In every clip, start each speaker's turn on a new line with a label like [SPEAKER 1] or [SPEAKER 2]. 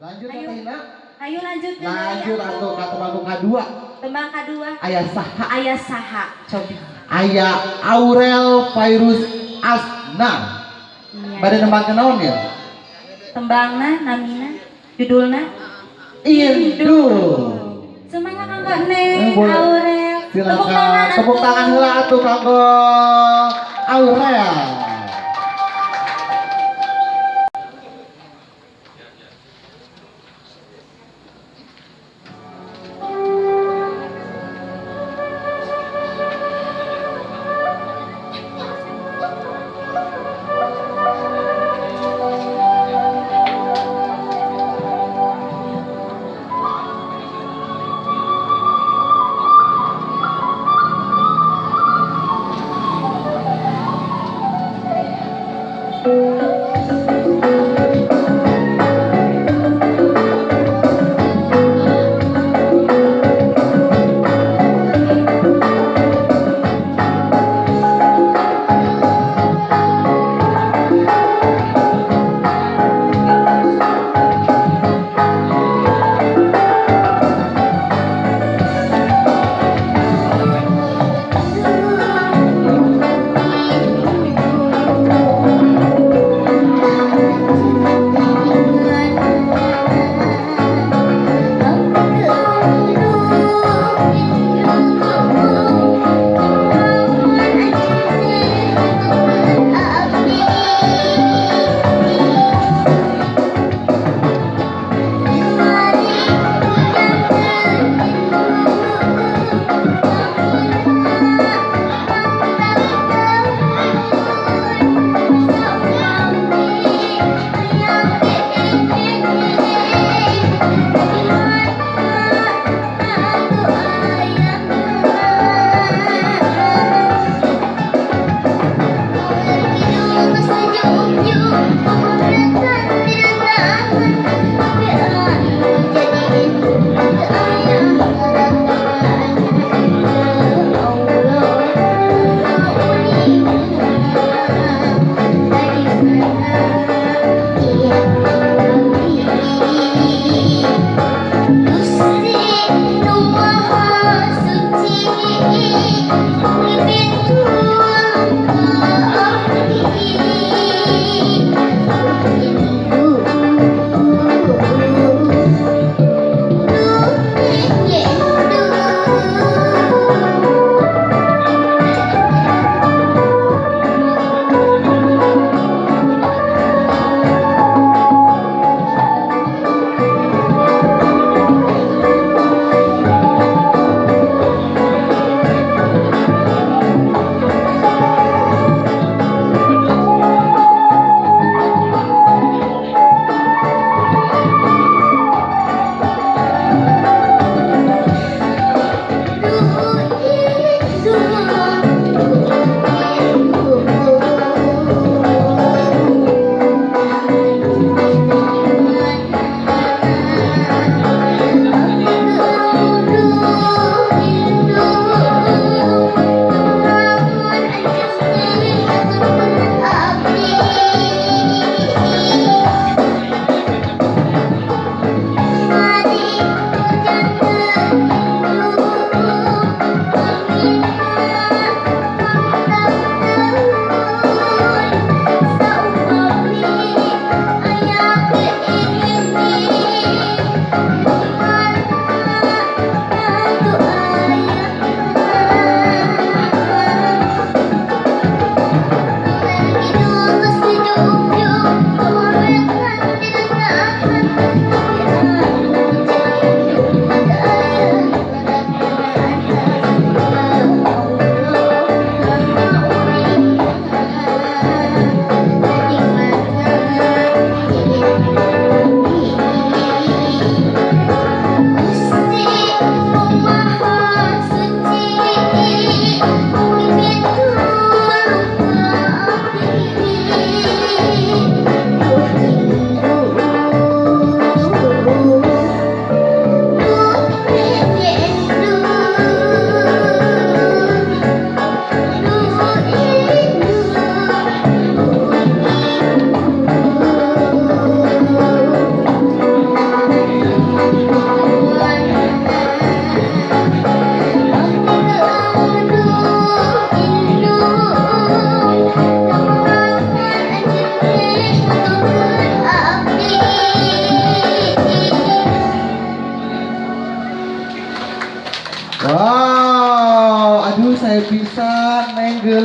[SPEAKER 1] Lanjut
[SPEAKER 2] Ayo.
[SPEAKER 1] Teh Ina.
[SPEAKER 2] Ayo lanjut ke
[SPEAKER 1] Lanjut atuh ka tembang kadua.
[SPEAKER 2] Tembang kadua.
[SPEAKER 1] Aya saha?
[SPEAKER 2] Aya saha? Cobi.
[SPEAKER 1] Aya Aurel Fairuz Asna.
[SPEAKER 2] Iya.
[SPEAKER 1] Bade nembangkeun naon ya?
[SPEAKER 2] Tembangna namina judulna
[SPEAKER 1] Indu.
[SPEAKER 2] Semangat kanggo Neng
[SPEAKER 1] Boleh.
[SPEAKER 2] Aurel.
[SPEAKER 1] Silakan.
[SPEAKER 2] Tepuk tangan.
[SPEAKER 1] Tepuk tangan heula atuh kanggo Aurel.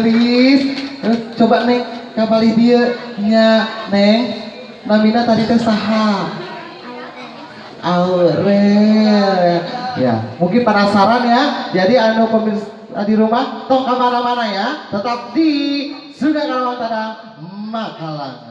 [SPEAKER 1] Geulis. Eh, coba Neng ka palih dieu nya. Neng, namina tadi teh saha? Aurel. Ya, mungkin penasaran ya. Jadi anu pemirsa di rumah tong kemana-mana ya. Tetap di Sunda Karawang Tanah Makalangan.